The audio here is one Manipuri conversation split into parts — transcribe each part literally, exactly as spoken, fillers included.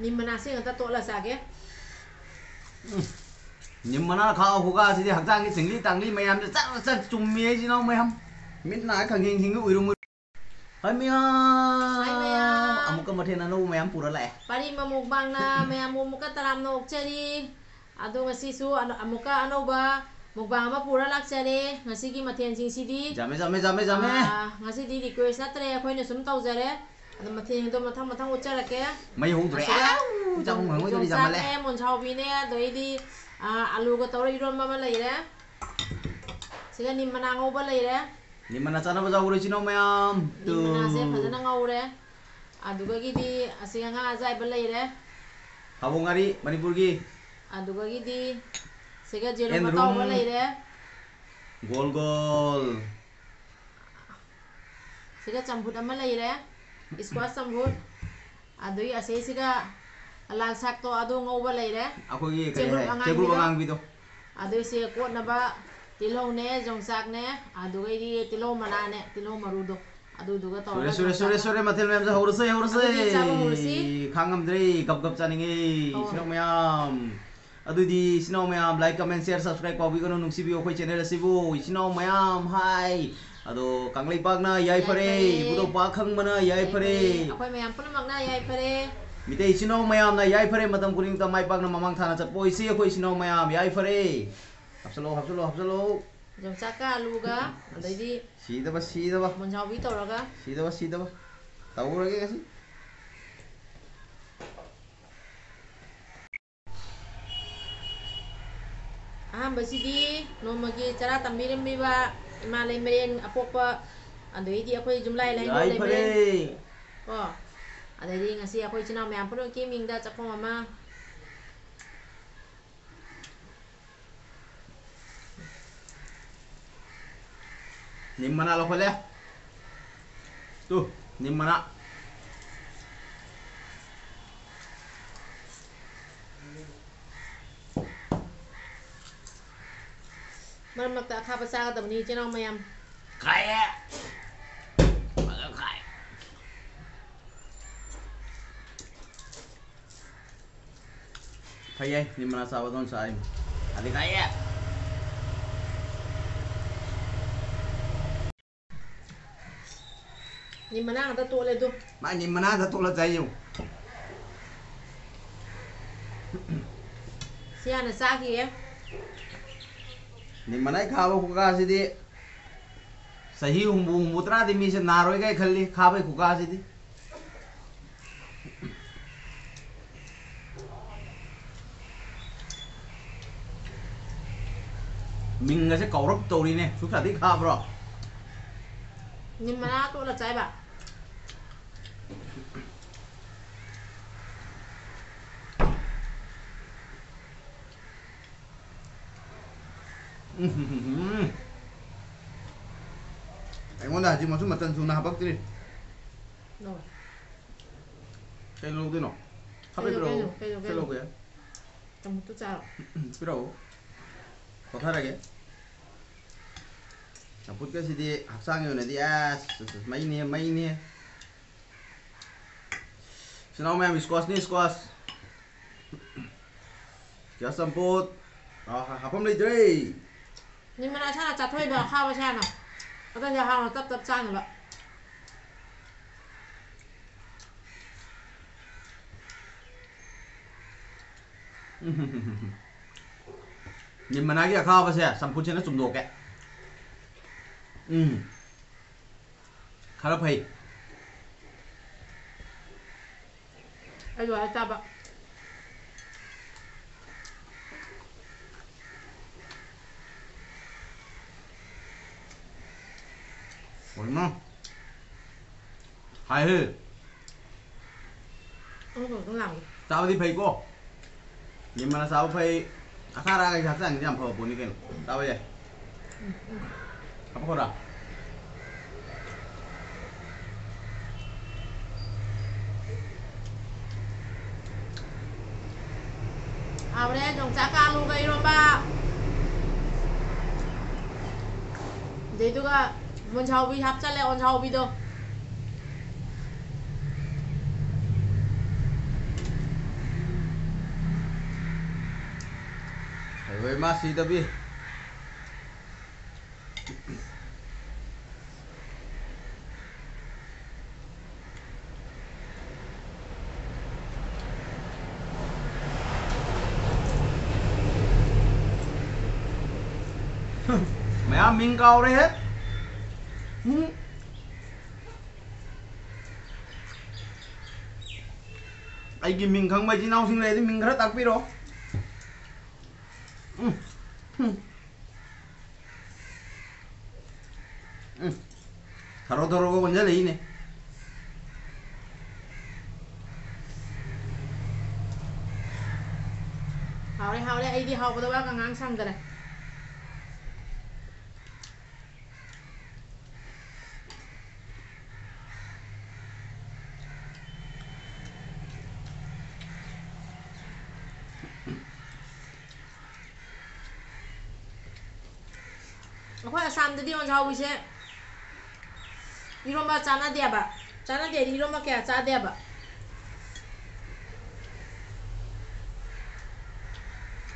ꯅꯤꯝ ꯃꯅꯥꯁꯦ ꯉꯥꯛꯇ ꯇꯣꯠꯂ ꯆꯥꯒꯦ꯫ ꯎꯝ꯫ ꯅꯤꯝ ꯃꯅꯥ ꯈꯥꯎ ꯈꯨꯀꯥꯁꯤꯗꯤ ꯍꯛꯆꯥꯡꯒꯤ ꯁꯤꯡꯂꯤ ꯇꯥꯡꯂꯤ ꯃꯌꯥꯝꯁꯦ ꯆꯠ ꯆꯠ ꯆꯨꯝꯃꯤ ꯍꯥꯏꯁꯤ ꯏꯅꯥꯎ ꯃꯌꯥꯝ꯫ ꯃꯤꯠ ꯅꯥ ꯈꯪꯍꯤꯡ ꯍꯤꯡꯒ ꯎꯏꯔꯨꯝ ꯎꯏꯔꯨꯝ꯫ ꯍꯥꯏ ꯃꯌꯥꯝ꯫ ꯍꯥꯏ ꯃꯌꯥꯝ꯫ ꯑꯃꯨꯛꯀ ꯃꯊꯦꯜ ꯑꯅꯧꯕ ꯃꯌꯥꯝ ꯄꯨꯔ ꯂꯥꯛꯑꯦ꯫ ꯄꯥꯔꯤ ꯃꯃꯨꯛꯕꯥꯡꯅ ꯃꯌꯥꯝꯕꯨ ꯑꯃꯨꯛꯀ ꯇꯔꯥꯝꯅ ꯑꯣꯛꯆꯔꯤ꯫ ꯑꯗꯣ ꯉꯁꯤꯁꯨ ꯑꯅ-, ꯑꯃꯨꯛꯀ ꯑꯅꯧꯕ ꯃꯨꯛꯕꯥꯡ ꯑꯃ ꯄꯨꯔ ꯂꯥꯛꯆꯔꯦ꯫ ꯉꯁꯤꯒꯤ ꯃꯊꯦꯜꯁꯤꯡꯁꯤꯗꯤ, ꯌꯥꯝꯃꯦ, ꯌꯥꯝꯃꯦ, ꯌꯥꯝꯃꯦ, ꯌꯥꯝꯃꯦ꯫ ꯑꯥ, ꯉꯁꯤꯗꯤ request ꯅꯠꯇ꯭ꯔꯦ, ꯑꯩꯈꯣꯏꯅ ꯁꯨꯝ ꯇꯧꯖꯔꯦ꯫ ꯑꯗꯣ ꯃꯊꯦꯜꯗꯣ ꯃꯊꯪ ꯃꯊꯪ ꯎꯠꯆꯔꯛꯀꯦ꯫ ꯃꯩ ꯍꯧꯗ꯭ꯔꯦ꯫ ꯑꯁꯤꯗ ꯑꯥꯎ! ꯆꯥꯛꯈꯨꯝ ꯈꯪꯉꯣꯏꯗꯧꯔꯤ, ꯌꯥꯝꯃꯜꯂꯦ꯫ ꯌꯣꯡꯆꯥꯛꯅꯦ, ꯃꯣꯟꯖꯥꯎꯕꯤꯅꯦ, ꯑꯗꯩꯗꯤ, ꯑꯥ, ꯑꯂꯨꯒ ꯇꯧꯔ ꯏꯔꯣꯟꯕ ꯑꯃ ꯂꯩꯔꯦ꯫ ꯁꯤꯒ ꯅꯤꯝ ꯃꯅꯥ ꯉꯧꯕ ꯂꯩꯔꯦ꯫ ꯅꯤꯝ ꯃꯅꯥ ꯆꯥꯅꯕ ꯌꯥꯎꯈ꯭ꯔꯦ, ꯏꯆꯤꯟ ꯏꯅꯥꯎ ꯃꯌꯥꯝ꯫ ꯅꯤꯝ ꯃꯅꯥꯁꯦ ꯇꯨ꯫ ꯐꯖꯅ ꯉꯧꯔꯦ꯫ ꯑꯗꯨꯗꯒꯤꯗꯤ ꯑꯁꯤꯒ ꯉꯥ ꯑꯌꯥꯏꯕ ꯂꯩꯔꯦ꯫ ꯊꯥꯕꯣꯡ ꯉꯥꯔꯤ, ꯃꯅꯤꯄꯨꯔꯒꯤ꯫ ꯑꯗꯨꯗꯒꯤꯗꯤ ꯁꯤꯒ ꯖꯦꯔꯨꯝ ꯌꯦꯟꯗ꯭ꯔꯨꯝ꯫ ꯑꯇꯥꯎꯕ ꯂꯩꯔꯦ꯫ Goal goal. ꯁꯤꯒ ꯆꯝꯐꯨꯠ ꯑꯃ ꯂꯩꯔꯦ, squash ꯆꯝꯐꯨꯠ꯫ ꯑꯗꯨꯒꯤ ꯑꯁꯤꯁꯤꯒ ꯂꯥꯜ ꯁꯥꯛꯇꯣ ꯑꯗꯨ ꯉꯧꯕ ꯂꯩꯔꯦ꯫ ꯑꯩꯈꯣꯏꯒꯤ ꯀꯔꯤ ꯆꯦꯡꯒ꯭ꯔꯨꯞ ꯍꯥꯏ? ꯆꯦꯡꯒ꯭ꯔꯨꯞ ꯑꯉꯥꯡꯕꯤꯗꯣ꯫ ꯑꯉꯥꯡꯕꯤꯗꯣ꯫ ꯑꯗꯨꯏꯁꯦ ꯀꯣꯠꯅꯕ ꯇꯤꯜꯍꯧꯅꯦ, ꯌꯣꯡꯆꯥꯛꯅꯦ, ꯑꯗꯨꯒꯩꯗꯤ ꯇꯤꯜꯍꯧ ꯃꯅꯥꯅꯦ, ꯇꯤꯜꯍꯧ ꯃꯔꯨꯗꯣ꯫ ꯑꯗꯨꯗꯨꯒ ꯁꯨꯔꯦ, ꯇꯧꯔꯒ ꯁꯨꯔꯦ, ꯁꯨꯔꯦ, ꯌꯣꯡꯆꯥꯛꯀ ꯁꯨꯔꯦ, ꯃꯊꯦꯜ ꯃꯌꯥꯝꯁꯦ ꯍꯧꯔꯁꯦ, ꯍꯧꯔꯁꯦ꯫ ꯑꯗꯨꯗꯤ ꯆꯥꯕ ꯍꯧꯔꯁꯤ꯫ ꯈꯥꯡ ꯉꯝꯗ꯭ꯔꯦ, ꯀꯞ ꯀꯞ ꯆꯥꯅꯤꯡꯉꯦ, ꯑꯧ꯫ ꯏꯆꯤꯟ ꯏꯅꯥꯎ ꯃꯌꯥꯝ꯫ ꯑꯗꯨꯗꯤ ꯏꯆꯤꯟ ꯏꯅꯥꯎ ꯃꯌꯥꯝ, like, comment, share, subscribe ꯀꯥꯎꯕꯤꯒꯅꯨ, ꯅꯨꯡꯁꯤꯕꯤꯌꯨ ꯑꯩꯈꯣꯏ channel ꯑꯁꯤꯕꯨ, ꯏꯆꯤꯟ ꯏꯅꯥꯎ ꯃꯌꯥꯝ, ꯍꯥꯏ꯫ ꯑꯗꯣ ꯀꯪꯂꯩꯄꯥꯛꯅ ꯌꯥꯏꯐꯔꯦ, ꯌꯥꯏꯐꯔꯦ꯫ ꯏꯕꯨꯙꯧ ꯄꯥꯛ ꯈꯪꯕꯅ ꯌꯥꯏꯐꯔꯦ꯫ ꯌꯥꯏꯐꯔꯦ꯫ ꯑꯩꯈꯣꯏ ꯃꯌꯥꯝ ꯄꯨꯝꯅꯃꯛꯅ ꯌꯥꯏꯐꯔꯦ꯫ ꯃꯤꯇꯩ ꯏꯆꯤꯟ ꯏꯅꯥꯎ ꯃꯌꯥꯝꯅ ꯌꯥꯏꯐꯔꯦ, ꯃꯇꯝ ꯈꯨꯗꯤꯡꯃꯛꯇ ꯃꯥꯏ ꯄꯥꯛꯅ ꯃꯃꯥꯡ ꯊꯥꯅ ꯆꯠꯄ ꯑꯣꯏꯁꯤ ꯑꯩꯈꯣꯏ ꯏꯆꯤꯟ ꯏꯅꯥꯎ ꯃꯌꯥꯝ, ꯌꯥꯏꯐꯔꯦ꯫ ꯍꯥꯞꯆꯜꯂꯣ, ꯍꯥꯞꯆꯜꯂꯣ, ꯍꯥꯞꯆꯜꯂꯣ꯫ ꯌꯣꯡꯆꯥꯛꯀ ꯑꯂꯨꯒ, ꯑꯗꯩꯗꯤ ꯁꯤꯗꯕ, ꯁꯤꯗꯕ꯫ ꯃꯣꯟꯖꯥꯎꯕꯤ ꯇꯧꯔꯒ꯫ ꯁꯤꯗꯕ, ꯁꯤꯗꯕ꯫ ꯇꯧꯔꯒꯦ ꯉꯁꯤ꯫ ꯑꯍꯥꯟꯕꯁꯤꯗꯤ ꯅꯣꯡꯃꯒꯤ ꯆꯔꯥ ꯇꯝꯕꯤꯔꯝꯃꯤꯕ ꯏꯃꯥ ꯂꯩꯃꯔꯦꯟ ꯑꯄꯣꯛꯄ, ꯑꯗꯩꯗꯤ ꯑꯩꯈꯣꯏ ꯌꯨꯝꯂꯥꯏ ꯂꯩꯃꯔꯦꯟ꯫ ꯌꯥꯏꯐꯔꯦ꯫ ꯀꯣ? ꯑꯗꯩꯗꯤ ꯉꯁꯤ ꯑꯩꯈꯣꯏ ꯏꯆꯤꯟ ꯏꯅꯥꯎ ꯃꯌꯥꯝ ꯄꯨꯝꯅꯃꯛꯀꯤ ꯃꯤꯡꯗ ꯆꯥꯛꯈꯣꯝ ꯑꯃ꯫ ꯅꯤꯝ ꯃꯅꯥ ꯂꯧꯈꯠꯂꯦ꯫ ꯇꯨ, ꯅꯤꯝ ꯃꯅꯥ꯫ ꯃꯔꯛ ꯃꯔꯛꯇ ꯑꯈꯥꯕ ꯆꯥꯒꯗꯕꯅꯤ, ꯏꯆꯤꯟ ꯏꯅꯥꯎ ꯃꯌꯥꯝ꯫ ꯈꯥꯏꯌꯦ꯫ ꯐꯖꯅ ꯈꯥꯏ꯫ ꯐꯩꯌꯦ, ꯅꯤꯝ ꯃꯅꯥ ꯆꯥꯕꯗꯧꯅ ꯆꯥꯏ꯫ ꯑꯗꯤ ꯀꯥꯏꯌꯦ꯫ ꯅꯤꯝ ꯃꯅꯥ ꯉꯥꯛꯇ ꯇꯣꯠꯂꯦ ꯑꯗꯨ꯫ ꯃꯥꯏ ꯅꯤꯝ ꯃꯅꯥꯗ ꯇꯣꯠꯂ ꯆꯥꯏ ꯌꯦꯡꯉꯨ꯫ ꯁꯤ ꯍꯥꯟꯅ ꯆꯥꯈꯤꯒꯦ꯫ ꯅꯤꯝ ꯃꯅꯥꯏ ꯈꯥꯕ ꯈꯨꯀꯥꯁꯤꯗꯤ ꯆꯍꯤ ꯍꯨꯝꯐꯨ, ꯍꯨꯝꯐꯨ ꯇꯔꯥꯗꯤ ꯃꯤꯁꯦ ꯅꯥꯔꯣꯏꯒꯥꯏ ꯈꯜꯂꯤ, ꯈꯥꯕꯩ ꯈꯨꯀꯥꯁꯤꯗꯤ꯫ ꯃꯤꯡꯒꯁꯦ ꯀꯥꯎꯔꯞ ꯇꯧꯔꯤꯅꯦ, ꯁꯨꯛ ꯁꯥꯊꯤ ꯈꯥꯕ꯭ꯔꯣ? ꯅꯤꯝ ꯃꯅꯥ ꯇꯣꯠꯂ ꯆꯥꯏꯕ꯫ ꯎꯝ꯫ ꯑꯩꯉꯣꯟꯗ ꯍꯧꯖꯤꯛ ꯃꯆꯨ ꯃꯆꯟ ꯁꯨꯅ ꯍꯥꯄꯛꯇ꯭ꯔꯤ꯫ ꯂꯧ꯫ ꯀꯩ ꯂꯧꯗꯣꯏꯅꯣ? ꯈꯥꯕꯩ ꯀꯩ ꯂꯧ-, ꯄꯤꯔꯛꯑꯣ꯫ ꯀꯩ ꯂꯧ-, ꯀꯩ ꯀꯩ ꯂꯧ-, ꯂꯧꯒꯦ? ꯆꯝꯐꯨꯠꯇꯨ ꯆꯥꯔꯣ꯫ ꯄꯤꯔꯛꯑꯣ꯫ ꯀꯣꯊꯔꯒꯦ꯫ ꯆꯝꯐꯨꯠꯀꯁꯤꯗꯤ ꯍꯛꯆꯥꯡꯒꯤ ꯑꯣꯏꯅꯗꯤ ꯑꯁ, ꯃꯩꯅꯦ, ꯃꯩꯅꯦ꯫ ꯏꯆꯤꯟ ꯏꯅꯥꯎ ꯃꯌꯥꯝ, squash ꯅꯤ, squash꯫ Squash ꯆꯝꯐꯨꯠ꯫ ꯑꯥ, ꯍꯥ-, ꯍꯥꯐꯝ ꯂꯩꯇ꯭ꯔꯦ꯫ ꯅꯤꯝ ꯃꯅꯥ ꯁꯥꯅ ꯆꯥꯊꯣꯛꯏꯕ ꯑꯈꯥꯕ ꯁꯥꯅ꯫ ꯑꯗꯨꯗꯤ ꯍꯥꯎꯅ ꯇꯞ ꯇꯞ ꯆꯥꯅꯕ꯫ ꯅꯤꯝ ꯃꯅꯥꯒꯤ ꯑꯈꯥꯕꯁꯦ ꯆꯝꯐꯨꯠꯁꯤꯅ ꯆꯨꯝꯗꯣꯛꯀꯦ꯫ ꯎꯝ꯫ ꯈꯔ ꯐꯩ꯫ ꯑꯩ ꯂꯣꯏꯔ ꯆꯥꯕ꯫ ꯀꯩꯅꯣ? ꯍꯥꯏꯍꯦ꯫ ꯑꯃꯨꯛꯀ ꯑꯃꯨꯛꯇꯪ ꯂꯥꯝꯒꯦ꯫ ꯆꯥꯕꯗꯤ ꯐꯩꯀꯣ꯫ ꯌꯦꯟ ꯃꯅꯥ ꯆꯥꯕ ꯐꯩ꯫ ꯑꯈꯥ ꯑꯔꯥꯛ ꯍꯛꯆꯥꯡꯗꯤ ꯌꯥꯝ ꯐꯕ ꯄꯣꯠꯅꯤ ꯀꯩꯅꯣ꯫ ꯆꯥꯕ ꯌꯥꯏ꯫ ꯎꯝ, ꯎꯝ꯫ ꯍꯥꯞꯄꯛꯈꯣꯔꯥ? ꯍꯥꯎꯔꯦ, ꯌꯣꯡꯆꯥꯛꯀ ꯑꯂꯨꯒ ꯏꯔꯣꯝꯕ꯫ ꯑꯗꯩꯗꯨꯒ ꯃꯣꯟꯁꯥꯎꯕꯤ ꯍꯥꯞꯆꯜꯂꯦ, ꯑꯣꯟꯁꯥꯎꯕꯤꯗꯣ꯫ ꯍꯣꯏ, ꯃꯥ ꯁꯤꯗꯕꯤ꯫ ꯃꯌꯥꯝ ꯃꯤꯡ ꯀꯥꯎꯔꯦꯍꯦ꯫ ꯎꯝ꯫ ꯑꯩꯒꯤ ꯃꯤꯡ ꯈꯪꯕ ꯏꯆꯤꯟ ꯏꯅꯥꯎꯁꯤꯡ ꯂꯩꯔꯗꯤ ꯃꯤꯡ ꯈꯔ ꯇꯥꯛꯄꯤꯔꯣ꯫ ꯎꯝ꯫ ꯎꯝ꯫ ꯎꯝ꯫ ꯊꯔꯣ ꯊꯔꯣꯒ ꯑꯣꯟꯁꯤꯜꯂꯛꯏꯅꯦ꯫ ꯍꯥꯎꯔꯦ, ꯍꯥꯎꯔꯦ꯫ ꯑꯩꯗꯤ ꯍꯥꯎꯕꯗ ꯋꯥꯒ ꯉꯥꯡ ꯁꯪꯗꯔꯦ꯫ ꯑꯩꯈꯣꯏ ꯑꯁꯥꯝꯗꯗꯤ ꯑꯣꯖꯥ ꯍꯧꯕꯤꯁꯦ ꯏꯔꯣꯝꯕ ꯆꯥꯟꯅꯗꯦꯕ꯫ ꯆꯥꯟꯅꯗꯦꯗꯤ ꯏꯔꯣꯝꯕ ꯀꯌꯥ ꯆꯥꯗꯦꯕ꯫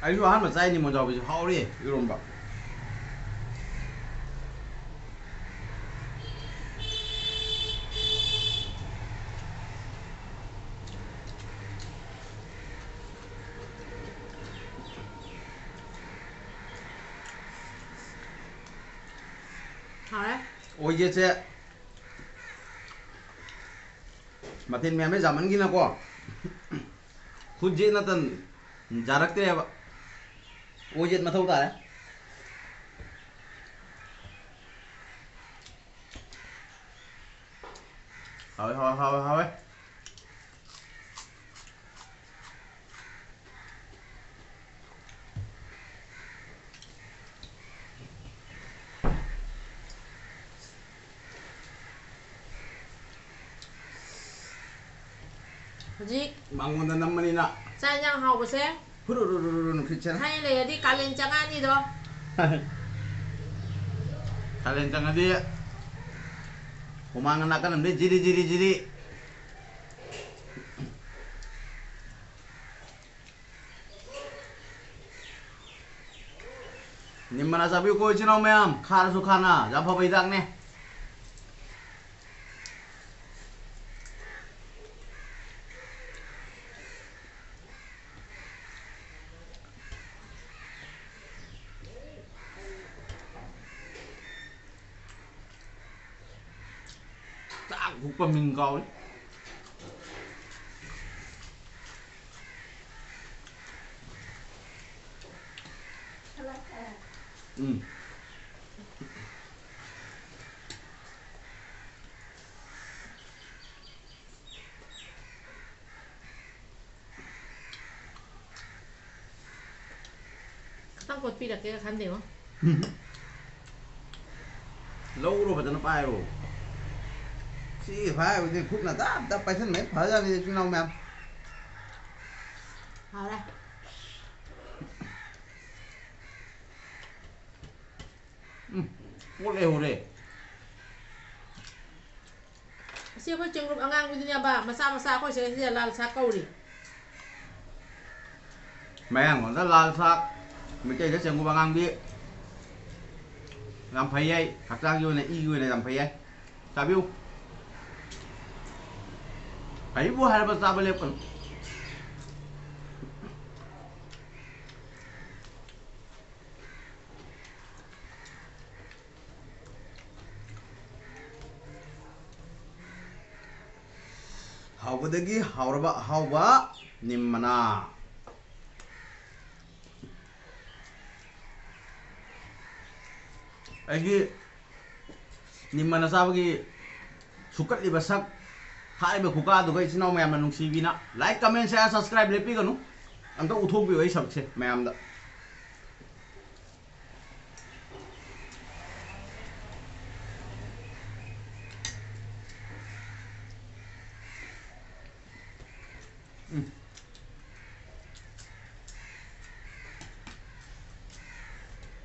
ꯑꯩꯁꯨ ꯑꯍꯥꯟꯕ ꯆꯥꯏꯅꯤ ꯃꯣꯖꯥꯎꯕꯤꯁꯦ, ꯍꯥꯎꯔꯦ ꯏꯔꯣꯝꯕ꯫ ꯍꯥꯎꯔꯦ꯫ ꯑꯣꯏꯒꯦꯁꯦ꯫ ꯃꯊꯦꯜ ꯃꯌꯥꯝꯁꯦ ꯌꯥꯝꯃꯟꯈꯤꯅꯀꯣ, ꯈꯨꯠꯁꯦ ꯅꯠꯇꯅ ꯌꯥꯔꯛꯇ꯭ꯔꯦꯕ꯫ ꯑꯣꯏꯖꯦꯠ ꯃꯊꯧ ꯇꯥꯔꯦ꯫ ꯍꯥꯎꯋꯦ, ꯍꯥꯎꯋꯦ, ꯍꯥꯎꯋꯦ, ꯍꯥꯎꯋꯦ꯫ ꯍꯧꯖꯤꯛ ꯃꯉꯣꯟꯗ ꯅꯝꯕꯅꯤꯅ꯫ ꯆꯥꯛ ꯏꯟꯖꯥꯡ ꯍꯥꯎꯕꯁꯦ ꯐꯨꯔꯨꯔꯨꯔꯨꯔꯨ ꯅꯨꯡꯁꯤꯠ ꯁꯦꯅ꯫ ꯊꯥꯏꯅ ꯂꯩꯔꯗꯤ ꯀꯥꯂꯦꯟ ꯆꯪꯉꯛꯑꯅꯤꯗꯣ꯫ ꯀꯥꯂꯦꯟ ꯆꯪꯉꯗꯤ ꯍꯨꯃꯥꯡꯅ ꯅꯥꯀꯟ ꯑꯃꯗꯩ ꯖꯤꯔꯤ ꯖꯤꯔꯤ ꯖꯤꯔꯤ꯫ ꯅꯤꯝ ꯃꯅꯥ ꯆꯥꯕꯤꯌꯨꯀꯣ, ꯏꯆꯤꯟ ꯏꯅꯥꯎ ꯃꯌꯥꯝ꯫ ꯈꯥꯔꯁꯨ ꯈꯥꯅ, ꯌꯥꯝ ꯐꯕ ꯍꯤꯗꯥꯛꯅꯦ꯫ ꯆꯥꯛ ꯍꯨꯛꯄ ꯃꯤꯡ ꯀꯥꯎꯔꯦ꯫ ꯎꯝ꯫ ꯈꯤꯇꯪ ꯀꯣꯠꯄꯤꯔꯛꯀꯦꯒ ꯈꯟꯗꯦꯉꯣ꯫ ꯂꯧꯔꯣ, ꯐꯖꯅ ꯄꯥꯏꯔꯣ꯫ ꯁꯤ ꯍꯥꯏꯕꯗꯤ ꯈꯨꯠꯅ ꯇꯞ ꯇꯞ ꯄꯥꯏꯁꯟꯕ ꯍꯦꯛ ꯐꯖꯅꯤ, ꯏꯆꯤꯟ ꯏꯅꯥꯎ ꯃꯌꯥꯝ꯫ ꯍꯥꯎꯔꯦ꯫ ꯎꯝ, ꯄꯣꯠ ꯂꯩꯍꯧꯔꯦ꯫ ꯑꯁꯤ ꯑꯩꯈꯣꯏ ꯆꯦꯡꯒ꯭ꯔꯨꯞ ꯑꯉꯥꯡꯕꯤꯗꯨꯅꯦꯕ, ꯃꯆꯥ ꯃꯆꯥ ꯑꯩꯈꯣꯏ ꯁꯤꯗ ꯂꯥꯜ ꯁꯥꯛ ꯀꯧꯔꯤ꯫ ꯃꯌꯥꯡꯂꯣꯟꯗ ꯂꯥꯜ ꯁꯥꯛ, ꯃꯩꯇꯩꯗ ꯆꯦꯡꯒ꯭ꯔꯨꯞ ꯑꯉꯥꯡꯕꯤ꯫ ꯌꯥꯝ ꯐꯩ ꯍꯥꯏ, ꯍꯛꯆꯥꯡꯒꯤ ꯑꯣꯏꯅ, ꯏꯒꯤ ꯑꯣꯏꯅ ꯌꯥꯝ ꯐꯩ ꯍꯥꯏ꯫ ꯆꯥꯕꯤꯌꯨ꯫ ꯐꯩꯕꯨ ꯍꯥꯏꯔꯕ ꯆꯥꯕ ꯂꯦꯞꯀꯅꯨ꯫ ꯍꯥꯎꯕꯗꯒꯤ ꯍꯥꯎꯔꯕ ꯑꯍꯥꯎꯕ ꯅꯤꯝ ꯃꯅꯥ꯫ ꯑꯩꯒꯤ ꯅꯤꯝ ꯃꯅꯥ ꯆꯥꯕꯒꯤ ꯁꯨꯛꯀꯠꯂꯤꯕ ꯁꯛ, ꯍꯥꯏꯔꯤꯕ ꯈꯨꯀꯥꯗꯨꯒ ꯏꯆꯤꯟ ꯏꯅꯥꯎ ꯃꯌꯥꯝꯅ ꯅꯨꯡꯁꯤꯕꯤꯅ like, comment, share, subscribe ꯂꯦꯞꯄꯤꯒꯅꯨ꯫ ꯑꯝꯇ ꯎꯠꯊꯣꯛꯄꯤꯌꯨ ꯑꯩ ꯁꯛꯁꯦ ꯃꯌꯥꯝꯗ꯫ ꯎꯝ꯫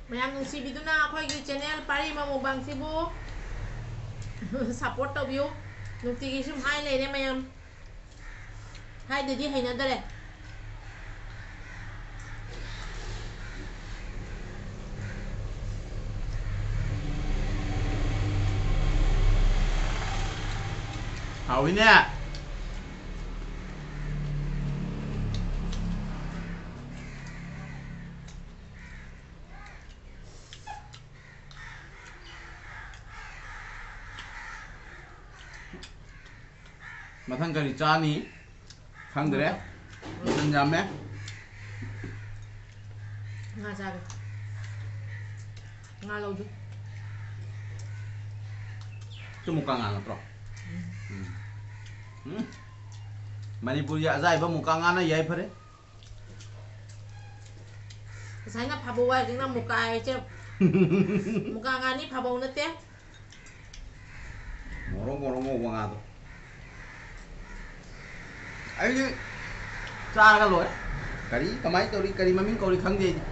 ꯃꯌꯥꯝ ꯅꯨꯡꯁꯤꯕꯤꯗꯨꯅ ꯑꯩꯈꯣꯏꯒꯤ channel ꯄꯥꯔꯤ ꯃꯃꯨꯕꯥꯡꯁꯤꯕꯨ support ꯇꯧꯕꯤꯌꯨ꯫ ꯅꯨꯡꯇꯤꯒꯤ ꯁꯨꯝ ꯍꯥꯏ ꯂꯩꯔꯦ ꯃꯌꯥꯝ꯫ ꯍꯥꯏꯗꯗꯤ ꯍꯩꯅꯗꯔꯦ꯫ ꯍꯥꯎꯏꯅꯦ꯫ ꯃꯊꯪ ꯀꯔꯤ ꯆꯥꯅꯤ? ꯈꯪꯗ꯭ꯔꯦ꯫ ꯃꯊꯪ ꯌꯥꯝꯃꯦ꯫ ꯉꯥ ꯆꯥꯒꯦ꯫ ꯉꯥ ꯂꯧꯒꯦ꯫ ꯁꯤ ꯃꯨꯀꯥ ꯉꯥ ꯅꯠꯇ꯭ꯔꯣ? ꯎꯝ꯫ ꯎꯝ꯫ ꯎꯝ꯫ ꯃꯅꯤꯄꯨꯔꯒꯤ ꯑꯖꯥꯏꯕ ꯃꯨꯀꯥ ꯉꯥꯅ ꯌꯥꯏꯐꯔꯦ꯫ ꯉꯁꯥꯏꯅ ꯐꯥꯕꯧ ꯍꯥꯏ, ꯍꯧꯖꯤꯛꯅ ꯃꯨꯀꯥ ꯍꯥꯏ, ꯏꯆꯦ꯫ ꯃꯨꯀꯥ ꯉꯥꯅꯤ, ꯐꯥꯕꯧ ꯅꯠꯇꯦ꯫ ꯉꯧꯔꯣꯛ ꯉꯧꯔꯣꯛ ꯉꯧꯕ ꯉꯥꯗꯣ꯫ ꯑꯩꯗꯤ ꯆꯥꯔꯒ ꯂꯣꯏꯔꯦ꯫ ꯀꯔꯤ, ꯀꯃꯥꯏꯅ ꯇꯧꯔꯤ, ꯀꯔꯤ ꯃꯃꯤꯡ ꯀꯧꯔꯤ ꯈꯪꯗꯦ ꯑꯩꯗꯤ꯫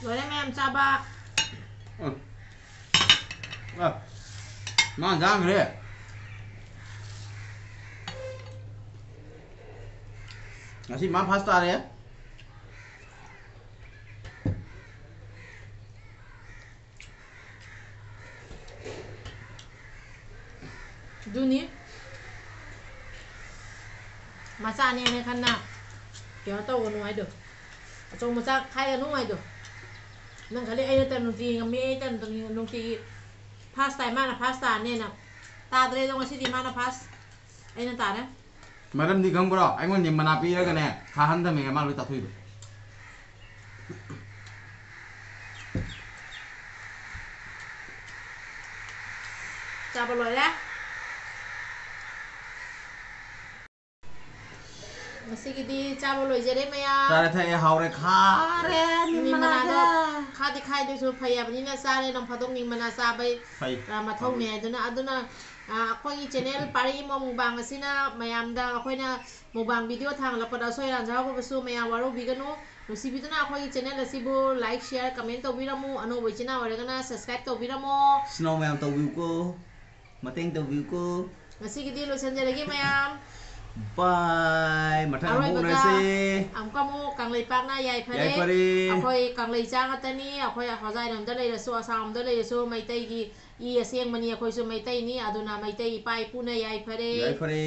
ꯂꯣꯏꯔꯦ ꯃꯌꯥꯝ ꯆꯥꯕ꯫ ꯎꯝ꯫ ꯑ, ꯃꯥ ꯆꯥꯈ꯭ꯔꯦ꯫ ꯉꯁꯤ ꯃꯥ ꯐꯥꯔꯁ ꯇꯥꯔꯦ꯫ ꯑꯗꯨꯅꯤ꯫ ꯃꯆꯥꯅꯦꯅ ꯈꯟꯅ ꯀꯩꯅꯣ ꯇꯧꯒꯅꯨ ꯍꯥꯏꯗꯣ꯫ ꯑꯆꯧ ꯃꯆꯥ ꯈꯥꯏꯒꯅꯨ ꯍꯥꯏꯗꯣ꯫ ꯅꯪ ꯈꯜꯂꯤ ꯑꯩꯅ ꯇ-, ꯅꯨꯡꯇꯤꯒꯤ ꯉꯝꯃꯤ, ꯑꯩ ꯇ-, ꯅꯨꯡꯇꯤꯒꯤ ꯐꯥꯔꯁ ꯇꯥꯏ, ꯃꯥꯅ ꯐꯥꯔꯁ ꯇꯥꯅꯦꯅ꯫ ꯇꯥꯗ꯭ꯔꯦꯗꯣ ꯉꯁꯤꯗꯤ ꯃꯥꯅ ꯐꯥꯔꯁ꯫ ꯑꯩꯅ ꯇꯥꯔꯦ꯫ ꯃꯔꯝꯗꯤ ꯈꯪꯕ꯭ꯔꯣ? ꯑꯩꯉꯣꯟꯗ ꯃꯅꯥ ꯄꯤꯔꯒꯅꯦ, ꯈꯥꯍꯟꯗꯕꯅꯦ ꯃꯥ ꯂꯣꯏ ꯆꯥꯊꯣꯛꯏꯗꯣ꯫ ꯆꯥꯕ ꯂꯣꯏꯔꯦ꯫ ꯉꯁꯤꯒꯤꯗꯤ ꯆꯥꯕ ꯂꯣꯏꯖꯔꯦ ꯃꯌꯥꯝ꯫ ꯆꯥꯔꯦ ꯊꯛꯑꯦ ꯍꯥꯎꯔꯦ ꯈꯥꯔꯦ ꯅꯤꯝ ꯅꯤꯝ ꯃꯅꯥꯁꯦ꯫ ꯃꯅꯥꯗꯣ ꯈꯥꯗꯤ ꯈꯥꯏꯗꯣꯏꯁꯨ ꯐꯩ ꯍꯥꯏꯕꯅꯤꯅ ꯆꯥꯔꯦ, ꯅꯣꯡ ꯐꯥꯗꯣꯛ ꯅꯤꯝ ꯃꯅꯥ ꯆꯥꯕꯩ, ꯐꯩ꯫ ꯑ, ꯃꯊꯧꯅꯦ꯫ ꯑꯗꯨꯅ, ꯑꯗꯨꯅ, ꯑ, ꯑꯩꯈꯣꯏꯒꯤ ꯆꯦꯅꯦꯜ ꯄꯥꯔꯤ ꯏꯃꯣ ꯃꯨꯛꯕꯥꯡ ꯑꯁꯤꯅ ꯃꯌꯥꯝꯗ ꯑꯩꯈꯣꯏꯅ ꯃꯨꯛꯕꯥꯡ ꯚꯤꯗꯤꯑꯣ ꯊꯥꯡꯒꯠꯂꯛꯄꯗ ꯑꯁꯣꯏ ꯑꯔꯥꯟ ꯌꯥꯎꯔꯒꯁꯨ ꯃꯌꯥꯝ ꯋꯥꯔꯧꯕꯤꯒꯅꯨ꯫ ꯅꯨꯡꯁꯤꯕꯤꯗꯨꯅ ꯑꯩꯈꯣꯏꯒꯤ ꯆꯦꯅꯦꯜ ꯑꯁꯤꯕꯨ ꯂꯥꯏꯛ, ꯁꯤꯌꯥꯔ, ꯀꯃꯦꯟ ꯇꯧꯕꯤꯔꯝꯃꯨ꯫ ꯑꯅꯧꯕ ꯏꯆꯤꯟ ꯏꯅꯥꯎ ꯑꯣꯏꯔꯒꯅ ꯁꯕꯁꯀ꯭ꯔꯥꯏꯕ ꯇꯧꯕꯤꯔꯝꯃꯣ꯫ ꯁꯤꯅꯥꯎ ꯃꯌꯥꯝ ꯇꯧꯕꯤꯌꯨꯀꯣ, ꯃꯇꯦꯡ ꯇꯧꯕꯤꯌꯨꯀꯣ꯫ ꯉꯁꯤꯒꯤꯗꯤ ꯂꯣꯏꯁꯤꯟꯖꯔꯒꯦ ꯃꯌꯥꯝ꯫ ꯕꯥꯏ, ꯃꯊꯪ ꯑꯃꯨꯛ ꯑꯔꯣꯏꯕꯗ ꯎꯅꯔꯁꯦ꯫ ꯑꯃꯨꯛꯀ ꯑꯃꯨꯛ ꯀꯪꯂꯩꯄꯥꯛꯅ ꯌꯥꯏꯐꯔꯦ꯫ ꯌꯥꯏꯐꯔꯦ꯫ ꯑꯩꯈꯣꯏ ꯀꯪꯂꯩ ꯆꯥ ꯉꯥꯛꯇꯅꯤ꯫ ꯑꯩꯈꯣꯏ ꯍꯣꯖꯥꯏꯔꯣꯝꯗ ꯂꯩꯔꯁꯨ, ꯑꯁꯥꯝꯗ ꯂꯩꯔꯁꯨ, ꯃꯩꯇꯩꯒꯤ ꯏ ꯑꯁꯦꯡꯕꯅꯤ꯫ ꯑꯩꯈꯣꯏꯁꯨ ꯃꯩꯇꯩꯅꯤ꯫ ꯑꯗꯨꯅ ꯃꯩꯇꯩ ꯏꯄꯥ ꯏꯄꯨꯅ ꯌꯥꯏꯐꯔꯦ꯫ ꯌꯥꯏꯐꯔꯦ꯫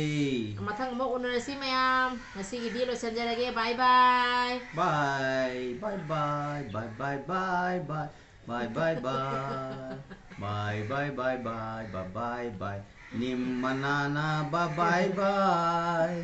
ꯃꯊꯪ ꯑꯃꯨꯛ ꯎꯅꯔꯁꯤ ꯃꯌꯥꯝ꯫ ꯉꯁꯤꯒꯤꯗꯤ ꯂꯣꯏꯁꯤꯟꯖꯔꯒꯦ꯫ ꯕꯥꯏ ꯕꯥꯏ꯫ ꯕꯥꯏ, ꯕꯥꯏ, ꯕꯥꯏ, ꯕꯥꯏ, ꯕꯥꯏ, ꯕꯥꯏ, ꯕꯥꯏ꯫ ꯕꯥꯏ, ꯕꯥꯏ, ꯕꯥꯏ꯫ ꯕꯥꯏ, ꯕꯥꯏ, ꯕꯥꯏ, ꯕꯥꯏ, ꯕꯥꯏ, ꯕꯥꯏ, ꯕꯥꯏ꯫ ꯅꯤꯝꯃꯅꯥꯅ ꯕꯥꯏ, ꯕꯥꯏ, ꯕꯥꯏ꯫